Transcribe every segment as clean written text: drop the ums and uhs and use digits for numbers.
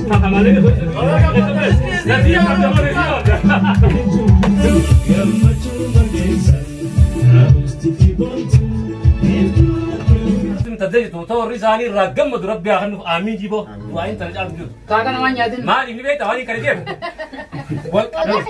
تدري رزاني رقم ربي أخنف آمين جيبه وين ترجع بجوز كاكنا ما نيادين ما لي بيت هذه كريم والله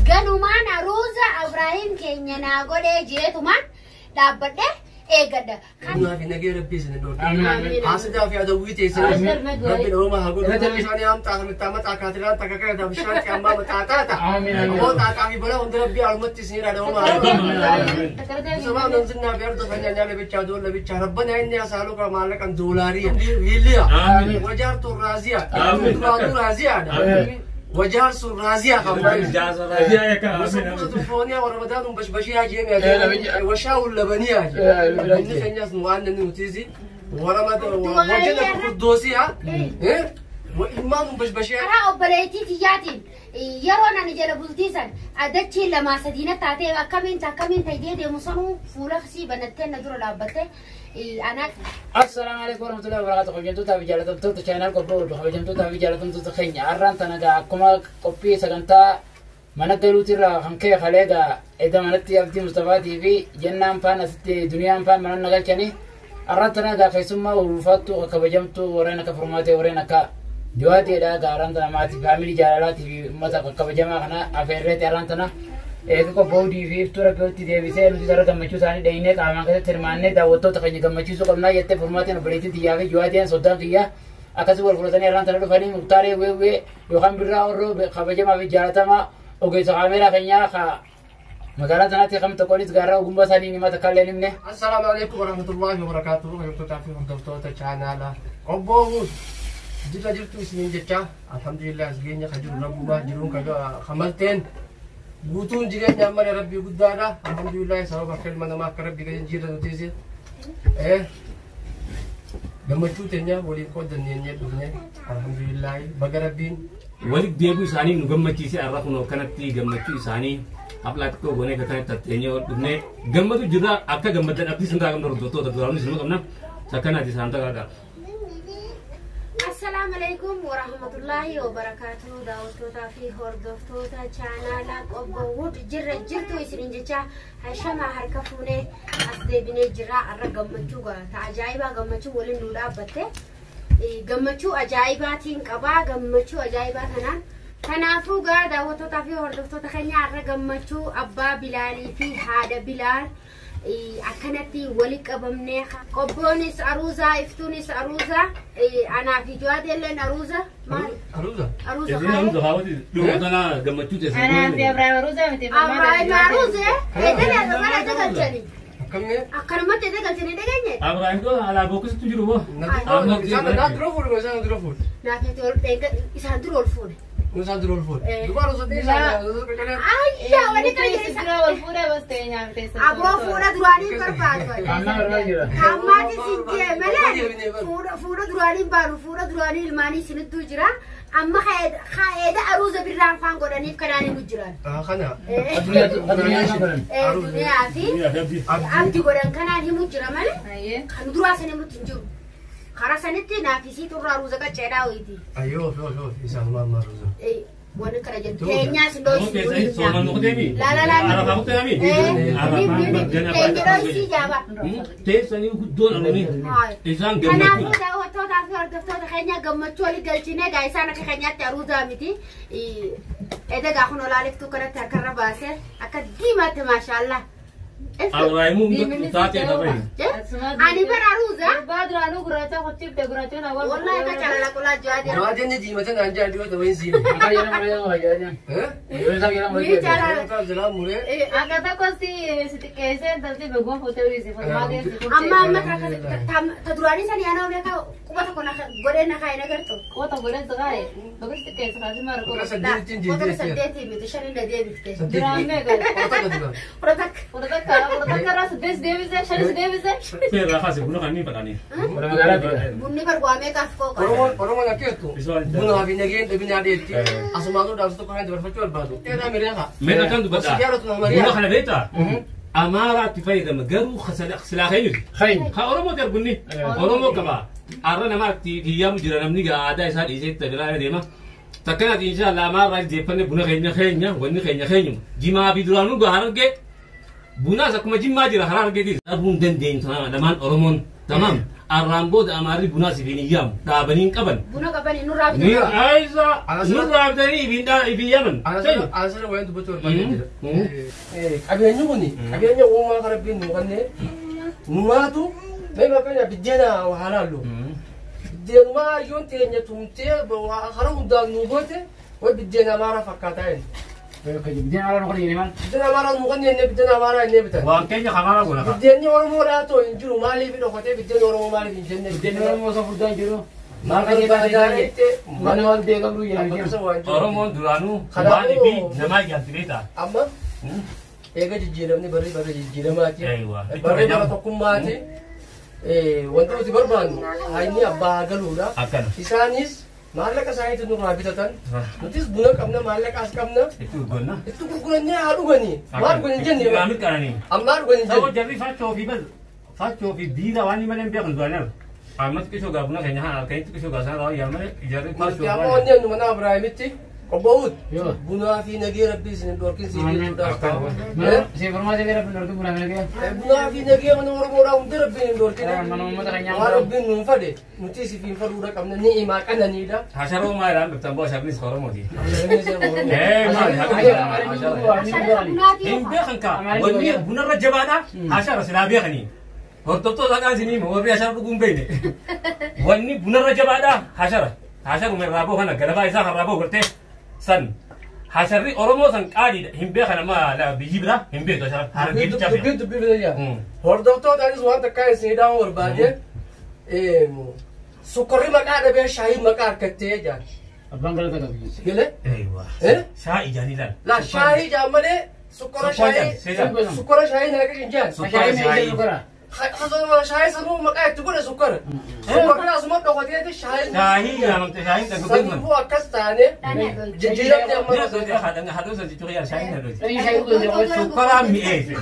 قالوا معنا روزا إبراهيم كينينا قولي جيتو ما دابته إيه قد في نجير ربي سندور حاسد في عدويتي سند ربي الأمة هقول ربي شاني أم تعمل تعمل تعكاتران تكاكا ده بشان كأما متعتاتا أمو تعكافي بلا وند ربي علمتي سنير على أمة سما ننزلنا في أرض خنيا نعلم بتشادول لبتشا ربنا إني أسألك مالك أن دولارية فيليا وجارت الرازية رازية وجار سرازية خبري جار يا وسبوتة ورمضان وبشبشيها جيم وشاو اللبنية جيم الناس نوعنا نوتيزي ورمضان وجنة القدوسية وإمام بشبشيها أنا أبليتي تياتين يرونا نجرب بولتيسان أدتشي لما سدينة تاتي أكمين تكمين تيجي مصنو فولخسي بنتين ندور لابته أنا السلام عليكم ورحمة الله وبركاته. خبجنتو تابي جالتم تو channel قبول خبجنتو تابي جالتم تو خيني أران تنا كما قبي سكنتا منقلو ترى خنكي خليجا إذا منتي أبدي مصطفى تي في جنة فان أستي دنيا فان من نقل كني أران تنا خيسما ورفاتو خبجنتو ورينا كفرماتي ورينا كا جواتي دا أران تنا ماتي فاميلي جالاتي في متى خبجما خنا أفريت أران تنا eegako boodii fi iftuu rabbiitti deebisee nuti sarara gammachuu isaanii dhahinee qaamaan keessatti hirmaannee daawwattoota keenya gammachiisuu qabnaa jettee furmaatiin obboleettiin xiyyaa fi jiwaatiin soddaan xiyyaa akkasii wal fudhatanii irraan tana dhufanii muktaaree weewwee yookaan birraa orroo kabajamaa fi jaalatamaa ogeessa kaameeraa keenyaa magaalaa tanaatti kam tokkonis gaarraa ogummaa isaanii himata kallee himne. Assalaamu alaikum warahmatullahi wabarakaatuh. Hordoftoota fi hordoftoota chaanaala Qobboo Huud jirra jirtu isiniin jecha alhamdulillah as geenya kan jiru rabbumaa jiruun kamalteen guutuun jireenya amma rabbii guddaadha. Alhamdulillah sababa akka ilma namaa akka rabbii gadi jirra nutiisi. Gammachuu teenya waliin qoodannee dhufne alhamdulillah baga rabbiin walitti deebi'uu isaanii nu gammachiise arra kunoo kanatti gammachuu isaanii haflaa xiqqoo goonee akka kanatti tatteenyee dhufne gammadu jirra akka gammaddan abdii isin qabna hordoftoota duraanii isin qabna sakkanaati isaan takaadha. السلام عليكم ورحمة الله وبركاته. دعوتوتا في هردفتوتا چانالا قبوت جر جرتو اسرين جچا هشما هركفونه اسدبني جرا ار غمچو تعجايبا غمچو ولين نودا بته غمچو عجايباتين قبا غمچو عجايبا تنان كنافو غا دعوتوتا في هردفتوتا خنيا ار غمچو ابا بلالي في هادا بلال أكنتي ولك أبمنيخ قبونيس أروزا إفتونيس أروزا أنا في جواد اللي أروزا ما أروزا أروزا أروزا هاودي لو أنا جمعتو أنا في إبراهيم أروزا متى إبراهيم أروزا إيه ده أنا ده كم أكرمت ده قلتني ده جني إبراهيم ده على بوكس تجربه أنا دروفول ولا دروفول لا في إسان درول نسان درول فول دوباره صدق أيوة ودي كذي درول فول بس تيجي عم تيجي أبرو فورة دراني برباد أما تيجي ملا فورة فورة دراني بارو فورة دراني الماني سندو جرا أما خيد خيد أروز بالرام فان قراني كراني مجران خنا الدنيا في أبدي قران كناني مجرا ملا خن دراسة متنجو خراسانتي نافسي ترى روزا كتشراويتي أيوه شوف شوف إنسان ما ما روزا إيه وانا كرجل تينيا سندوس لا لا لا لا إبراهيم تاتي تبعي أنا بروزا بعد رانو قراتا خطيب تقراتا أول والله كتر على كل جواد جواد نجي مثلا عن جواد جواد وين زين أما أما تدراني سني أنا وياك قوة كنا قرينا خاينة قرتو قوة قرينا صغير بقول تكيس خلاص ما ركوب لا سديتي متشان اللي ديبت درامي ورتك ورتك ورتك راس ديس ديبس شنس ديبس ترى خلاص بنا خاني بداني بني برقوامي كافكو oromo nakkeettu buna fi nageen dhabinaa dheetti asumaanuu dhaabsu tokko kan dabarfachuu barbaadu. Dheeraa mireeqa. Meeqa kan dubbadhaa? Buna kana beektaa? Amaaraatti fayyadama garuu silaa keenyuti. Keenya. Haa Oromoo argunni. Oromoo qaba. Arra namaatti hiyyaamu jira namni aadaa isaa dhiisee itti biraa deema. Takkanaati inshaallah amaarraa deeffanne buna keenya keenya wanni keenya keenyuma. Jimaa fi duraanuu gaa harargee bunaas akkuma jimmaa jira haraa argeetis. Dhabuu hin dandeenyu lamaan Oromoon tamaam. Arraan booda amaarri bunaas ifiin hiyyaamu dhaabanii hin qaban. Buna qabanii nurraa Ni bitatan. ayisa nurraa bitanii ifiin yaaman. Anasana wayan dubbachuu barbaadee jira. Qabeenyi kun qabeenya uumaa kan rabbiin nuu kenne numaatu mee fakkeenya biddeena haa laallu. Biddeenumaa yoon teenya tumtee hara hundaan nuu goote way biddeena amaaraa fakkaataa inni. Biddeen alaa nu qonni maal? Biddeen amaaraa nuu kenne inni biddeen amaaraa inni bitan. Waan keenya kamaraa goona kaa. Biddeenni Oromoodhaa too hin jiru maaliif dhokatee biddeen Oromoo maaliif hin jenne. Biddeen Oromoo osoo furdaan jiru. Maal Maal qajeelaa barbaadaa ta'e jettee mana wal deegaa qabdu jedhama. waan jiru. Oromoon duraanuu waan ifi namaa ijaarti beektaa. Amma eega jijjiiramni barri barri jijjiiramaati. Eeywa. Barri bara tokkummaati. Wanti nuti barbaannu haayini abbaa haa galuudha. Akkana. Isaanis maallaqa isaaniitiin nurraa bitatan. Nutis buna qabna maallaqaas qabna. Itti gurgurna. Itti gurgurannee haa dhuganii. Maa dhugan hin jenne. Maamil qananii. Ammaa dhugan hin Saboo jenne. jarri faachoo fi bal faachoo fi biira waan malee hin beekan duraanii arga. Ammas qishoo gaa buna keenya haa halkanitti qishoo gaa sana yaa malee jarri faachoo Nuti amma wanni nu mana Abiraahimitti qophaa'uut. Yoo. Bunaa fi nagee rabbii isin hin dhorkin siif jechuudhaaf. Si formaatee bira bin dhorkin buna nagee. Bunaa fi nagee mana Oromoodhaa hundi rabbiin hin dhorkin. Mana uummata keenyaa Waan rabbiin nuun fade nuti isiif hin faduudha qabna ni himaa qananiidha. Hasharoo maa jedhaan biftaan boo asharnis Oromooti. Ee maali? Bunaatii Hin beekan kaa wanni bunarra jabaadha hashara silaa beekanii. Hordoftoota haqaan isinii warri hashara dhuguu hin beekne. Wanni bunarra jabaadha hashara. Hasharuma irraa boo kana galabaa isaa irraa boo gartee san hasharri Oromoo san qaaliidha hin beekan amma biyyi biraa hin beektu hashara. Harargee bichaa Dubbii fe'a. dubbii biyya. Hordoftootaanis waan takkaa isin hidhaan barbaade sukkarri maqaa dhabee shaayii maqaa harkattee jaan. Abbaan galata qabu. Galee? Eeywa. Shaayii ijaanii ilaali. La shaayii jaan malee sukkara shaayii sukkara shaayii naa qishin jaan. Sukkara shaayii. Shaayii sanuu maqaa itti godhe sukkara. Sukkarri asuma dhokateeti shaayii. Shaayii yaamamte shaayiin dhaggeeffatu. Saniifuu akkas taane jijjiiramni amma. Sukkaraa mi'eesse.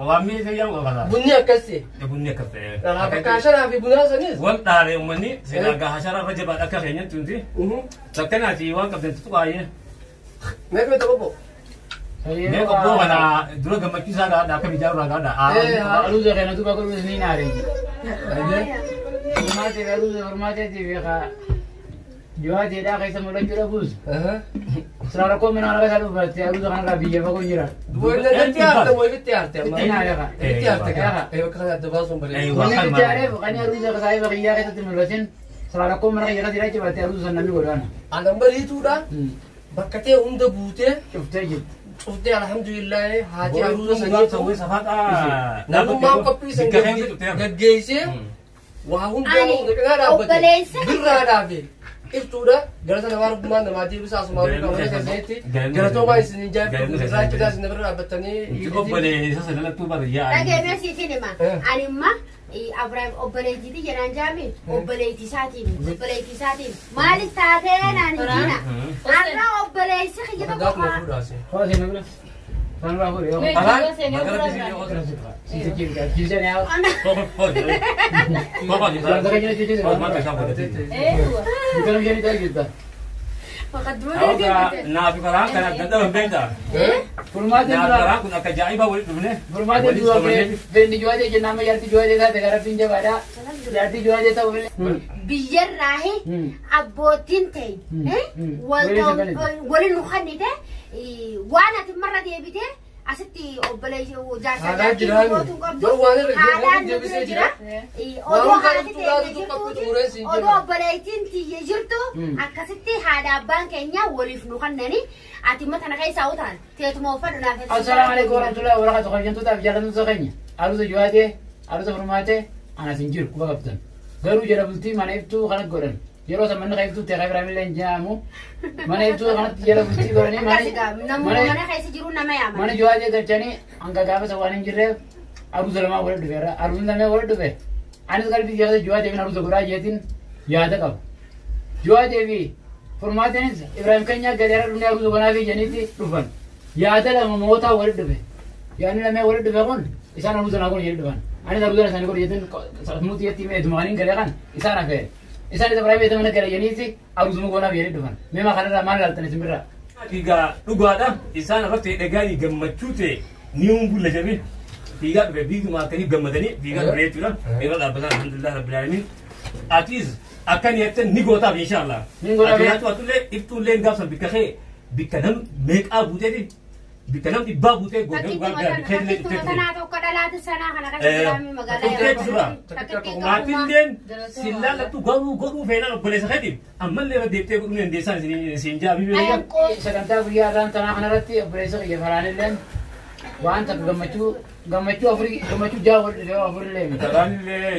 Waan mi'eesse yaa waan Bunni akkasi. Bunni akkas ta'e. Bakka hasharaa fi bunaa sanis. Wal dhaale uummanni seeraa hashara irra jabaadha akka keenyatti nuti. Takkanaati waan qabdan tuttuqaayee. Meeqa bita obbo? Mee qobboo kana dura gammachiisaa gaadha akka mijaa'u gaadha. Aluuza kana duuba godhuus ni naare. Formaatee aluuza formaateetii fi jiwaateedhaa keessa mul'achuu dhabuus. Silaa rakkoo mana kana keessa dhufatte aluuza kanarraa biyya fagoo jira. Natti haarte moo ibitti haarte amma? Inni naare. Ibitti haarte kaa. Bakka kana adda baasuun bareeda. Wanni itti aareef kan aluuza saayiba kiyyaa keessatti mul'atin silaa rakkoo mana kiyya keessa jiraachuu aluuza san namni godhaana. Anan bariituudha. Bakka ta'e hunda buutee Cuftee jirti. cuftee alhamdulillahi haati aluuza saniitu. Namummaan Namummaan qophii san gaggeessee waa hunda qinaa dhaabbate birraadhaa fi iftuudha galata namaa rabbumaan namaa deebisa asumaa duukaa mana keessanitti galatoomaa isin hin jaafatu irraachidaa isin bira dhaabbattanii. Obboleessa sanallattuu baay'ee. Dhageenya siitiin hima. Ani imma Abiraam obboleettiiti jedhaan jaami obboleettii isaatiin obboleettii isaatiin maaliif taatee naan hin jiina. Har'a obboleessi kiyya tokko Gaafuma fuudhaase. Hoos hin bira. San baa fuudhe. Naafi karaan kana adda adda beektaa. Naafi karaan kun akka ajaa'ibaa walitti dhufne. Furmaatee duuba feenni juwaatee jennaan jaartii juwaatee taate gara rabbiin jabaadha. Jaartii juwaatee ta'u malee. Biyyarraahi abboottiin ta'e waliin nu kannite waan ati marra deebite asitti obboleessi jaarsa jaartii gootuun qabdu haadhaan nu bira jira. Odoo haati ta'e jirtuuti odoo obboleettiin tiyye jirtu akkasitti haadha abbaan keenya waliif nu kannani ati imma tana keessaa utaan teetuma uffadhu naaf. Assalaamu alaikum warahmatullahi wabarakatuh. Kabajamtootaaf jaallatamtoota keenya. Aruusa juwaatee, aruusa furmaatee, anas hin jiru quba qabdan. Garuu jala bultii mana iftuu kanatti godhan. Yeroo san manni iftuu ta'e Ibraahim illee hin jedhamu. Mana iftuu kanatti jala bultii godhanii mana keessa jiru nama yaama. Mana juwaatee galchanii hanga gaafa san waan hin jirreef aruusa lamaa walitti dhufeera. Aruusni lamee walitti dhufe. Anis qalbii keessa juwaatee fi aruusa godhaa jeetiin yaada qaba. Juwaatee fi furmaateenis Ibraahim keenya gadeera dhufnee aruusa godhaa fi jeniitti dhufan. Yaada lama mootaa walitti dhufe. Yaadni lamee walitti dhufe kun isaan aruusa naa kun jedhu dhufan. Ani daruudhaan isaanii godhu jettin muti yetti edumaqaniin galee kan isaan hafeere. Isaan isa biraa beekama gara jeniisi arusuma goonaaf jedhee dhufan. Mee kanarraa maal laaltan isin birraa? Fiigaa dhugaadha. Isaan irratti dhagaanii gammachuu ta'e ni hungulla jedhee fiigaa dhufe biiguma akkanii gammadanii fiigaa dhufe jechuudha. Irra dhaabbatan alhamdulillah rabbil alamin. Atis akkan jettan ni gootaaf inshallah. Ni gootaaf. Ati nyaatu atullee iftuullee gaafsan bikka kee bikka nam meeqaa buuteeti bikka nam dhibbaa buutee gootee dhugaa biraa bikka illee Fakkiitti dhuftee matanaa tokko dhalaatu sanaa kana kan jiraame magaalaa Dhuftee jira. Fakkiitti tokkuma. Atilleen si laallattu garuu godhuu feenaan obboleessa keetiif ammallee irra deebitee godhuu dandeessaan isin jaa biyya Sagantaa guyyaa irraan tanaa kanarratti obboleessa kiyya faraanilleen waan takka gammachuu gammachuu afurii gammachuu jaha wal dhufee afurillee miti. Karaan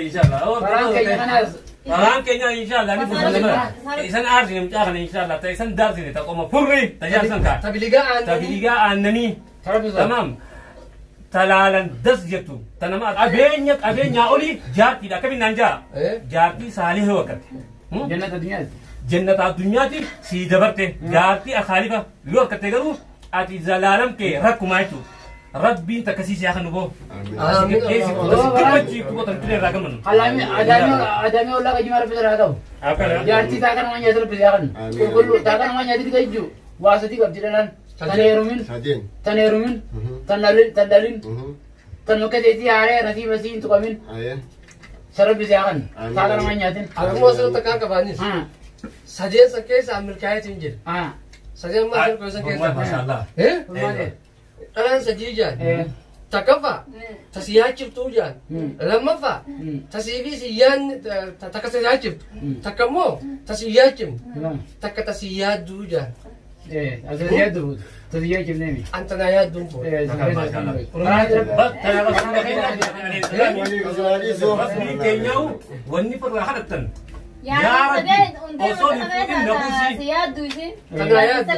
inshallah. Karaan keenya kanaas Karaan keenya inshallah ni furfurama. Isan aarsine mucaa kana inshallah ta isan daarsine ta qoma furri ta jaarsan kaa. Tabiligaa Ta aannanii. biligaa aannanii. tarabisaa. Tamaam. Talaalan das jettu. Ta nama qabeenya qabeenyaa olii jaartiidha akkamiin naan jaa. Jaartii saalihee wakkatti. Jannata addunyaati. Jannata addunyaati sii dabarte jaartii akaalifa yoo harkatte garuu ati zalaalam kee rakkumaa jechuudha. Rabbiin takkasii siyaa kan nu boo. Amiin. Keessi gammachiiftu qotan turee irraa gammannu. Alaami adaamii ollaa qajimaa rabbi irraa qabu. Jaartii taa kana waan nyaata rabbi yaa kan. Qulqulluu taa kana waan nyaati dhiqa ijju waa sadii qabdi dhalaan. Tan heerumin Sadeen. tan heerumin tan dhalin tan dhalin tan makka teetii haaree nasii masii hin tuqamin Ayee. sarabbi yaa kan. Taa kana waan nyaatin. Akkuma asirratti akkaan qabaanis. Sadeen san keessa milkaa'eetiin jira. Sadeen ammaa asirratti san keessa. Maashaallah. Dhalaan sadii jaan. Takkaffaa tasi yaachiftuu jaan. Lammaffaa tasii fi siyyaan takka si yaachiftu. Takka immoo tasi yaachifnu. Takka tasi yaadduu jaan. Asirratti yaaddu fuutu. Tasi yaachifneemi. Antanaa yaadduun fuudha. Rabbiin keenyaa'u wanni firraa kadhattan. Yaa Rabbi osoo hin fuudhin na buusi. Yaaddu isin. Tanaa yaaddu.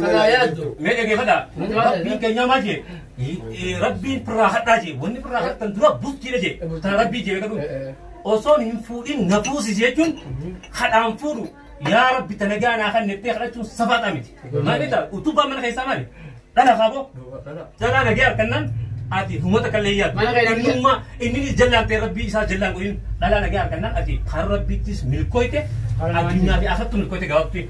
Tanaa yaaddu. Mee dhaggeeffadhaa. Rabbiin keenyaa maal jee? Rabbiin firraa kadhaa jee. Wanni firraa kadhattan dura bultiidha jee. Tana rabbii jee beekadhu. Osoon hin fuudhin na buusisi jechuun kadhaan fuudhu. Yaa Rabbi tana gaanaa kan nettee kadhachuun safaadhaa miti. Maal beektaa? Utubaa mana keessaa maali? Dhala kaaboo. Jalaa nagee harkannaan ati humata kallee yaaddu. Innummaa inninis jallaan ta'e rabbii isaa jallaan godhin dhalaa nagee harkannaan ati kan rabbiittis milkooyte addunyaa fi asattu milkooyte gabaabtti.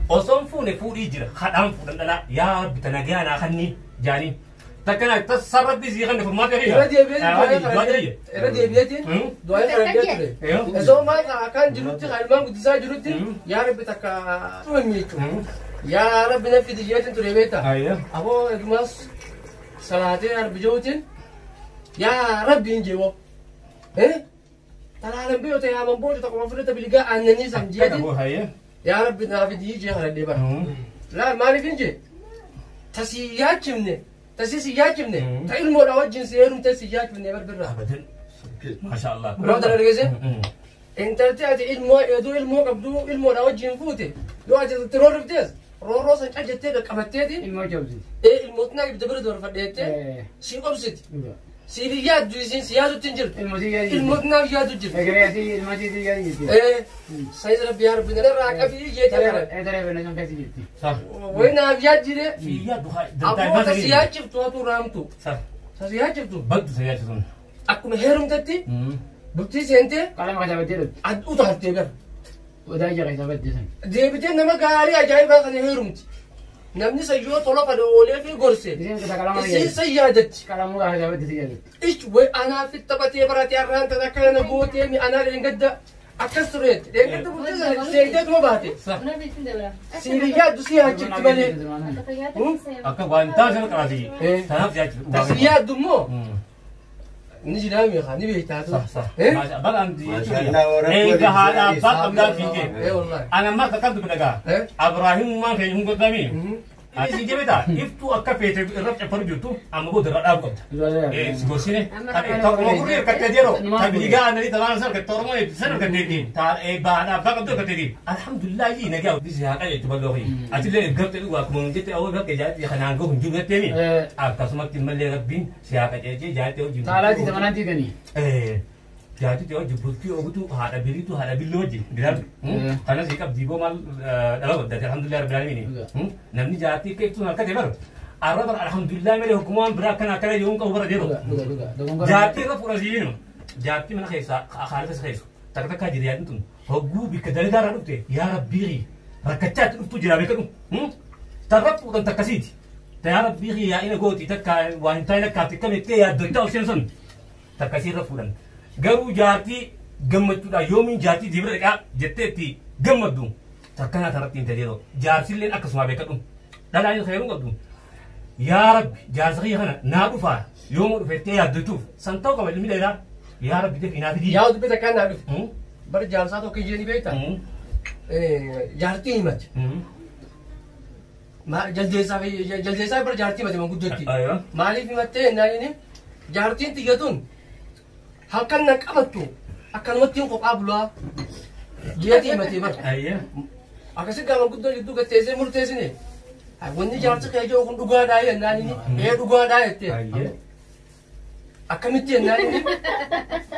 Osoon fuune fuudhii jira kadhaan fuudhan dhalaa yaa rabbi tana gaanaa kanni jaanii. Takkana tasaa rabbii sii kan furmaata Irra deebi'eetiin irra deebi'eetiin du'aa kadhadhee ture. Osoo maal akkaan jirutti kan ilmaan guddisaa jirutti yaa rabbi takka tumame jechuudha. Yaa rabbi na fidi jeetiin ture beektaa. Aboo egumas salaatee rabbi jehuutiin yaa rabbi hin jeewoo. Talaalan biyyoota ta'e haaman booda tokko fudhata biligaa aannanii san jeetiin yaa rabbi naa fidi jee kadhadhee bara. Laal maaliif hin jee? Tasii yaachifne. Tasii si yaachifne ta ilmoodha wajjin si heerumte si yaachifne barbirraa. Maashaallah. Biroo dhala Intalti ati ilmoo eeduu ilmoo qabdu ilmoodha wajjin fuute yoo ati itti roorriftees roorroo san caljettee qaqqabatteeti. Ilmoo jabsiti. Ee ilmootinaa ibidda bira doorfadheettee si qobsiti. Siif yaaddu isin si yaadutti hin jirtu. Ilmootinaaf yaadu jirti. Egeree ilmootii yaadu jirti. Ee saayis rabbi yaa rabbi narraa qabii jeetee kana. Egeree bena san keessa jirti. Way naaf yaadjire. Si yaaddu Abboo tasi yaachiftu hatu raamtu. Tasi yaachiftu. Baddu si yaachiftu. Akkuma heerumtetti bultii seentee. Qalama keessaa baddee dhufti. Aduu taaftee gara. Odaa ija keessaa baddee san. Deebitee nama gaarii ajaa'ibaa kana heerumti. Namni sayyoo tola kana oolee fi gorse. Isiin san yaadatti. Qalamuu keessaa baddee si yaadatti. Ich way anaa fi taphatee baratee arraan tan akka kana gootee mi anaa dheengadda akkas tureetti. Dheengadda bultii sana seenteetuma baate. Siif yaaddu si yaachifti malee. Akka waan taasisan qaraati. Tanaaf yaachifti. Tasi yaaddu immoo. Ni jiraame haa ni beektaa tu. Balaan eega haadha abbaa qabdaa fiigee. Ana ammaa akka qabdu dhagaa. Abrahiimummaan keenya hin godhami. Ani si jebeta iftuu akka feete irra cafaru jirtu amma booda irra dhaabu qabda. Si gorsine tokkuma furrii hirkattee yeroo tabiligaa aannanii talaan san hirkattee oromoo san hirkatteetti haadha abbaa qabdu hirkatteetti. Alhamdulillah nagaa bisi haa qajeelchu bal'oo fi atillee gartee dhugaa akkuma nun jette awwa bakka jaatti kanaan gahu hin jiru jetteemi akkasumatti mallee rabbiin si haa qajeelchee jaatti hojii. Taalaatti tamanaan diiganii. Jaatti hojii bultii ogutu haadha biriitu haadha billoo hojii bilaal kanas qabdii boo maal dhala godhate alhamdulillah rabbil alamin namni jaatti akka ibsuun harkate bara arra bara alhamdulillah malee hukumaan biraa akkana akkana yoon qabu bara jedhu jaatti irra fuudha siinu Jaartii mana keessaa haalifa isa keessu takka takkaa jira yaadni tun hogguu bikka dalagaa irraa dhufte yaa rabbii rakkachaa itti dhuftu jira beekadhu. Tarra fuudhan takkasiiti. Ta yaa rabbii yaa'ina gooti takka waan hin taane akkaatti akkamettee yaaddochaa isheen sun takkasii irra fuudhan. Garuu jaartii gammachuudhaan yoomiin jaartii dibira dhiqaa jettee itti gammaddu takkanaa tarratti hin tajaajila. Jaarsilleen akkasuma beekadhu. Dhalaan heeruu qabdu. Yaa rabbi jaarsa kiyya kana naa dhufaa yooma dhufettee yaaddachuuf san ta'uu qaba ilmi dheeraa. Yaa rabbi dafii naa fidii. Yaa dubbii takkaan naa dhufe. Bara jaarsaa tokko ijee ni beektaa? Jaartii himate. Jaldeessaa fi jaldeessaa bara jaartii himate manguddootti. Maaliif himattee jennaan inni jaartiin xiyyatuun halkan na qabattu akkanumatti hin kophaa bulaa jeetii himatee bara. Akkasi gaa manguddoo jidduu gatteessee murteessine. Wanni jaarsi kee jiru kun dhugaadhaa jennaan inni ee dhugaadhaa jettee. Akkamitti jennaan inni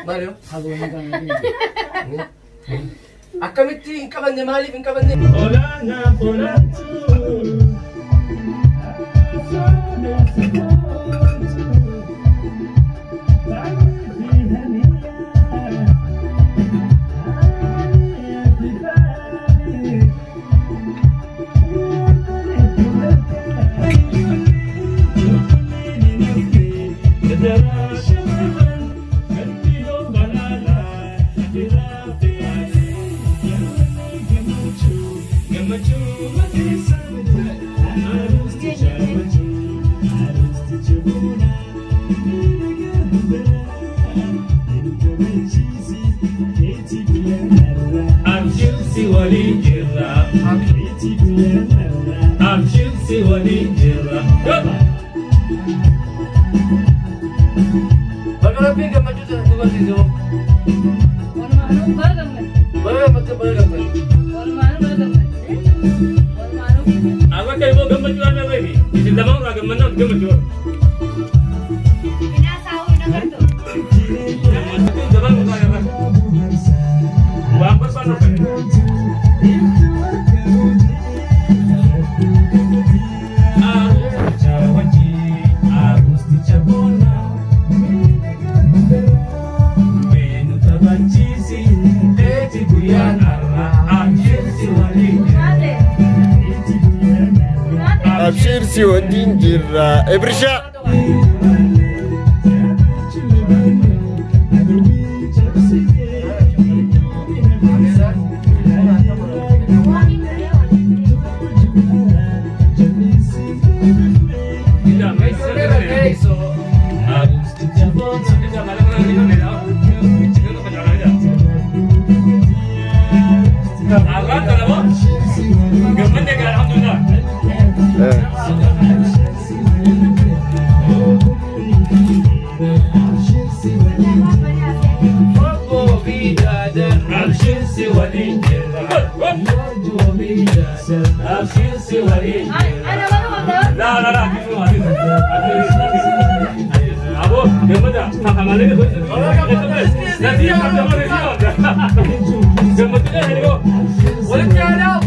maaliif? Akkamitti hin qabanne maaliif hin qabanne? Olaanaa olaantuu. Baga rabbiin gammachuu sana nu barsiise hoo. Baga gammadde baga gammadde. Akka immoo gammachuu waan dhabee isin lamaan irraa gammannaa gammachuu. Binaasaa hin agartu. Gammachuu jabaan irraa irraa. Waan barbaadu akka. Abshir si wajjin jirra. Ibrisha. لا لا لا أبو جمدا ولك يا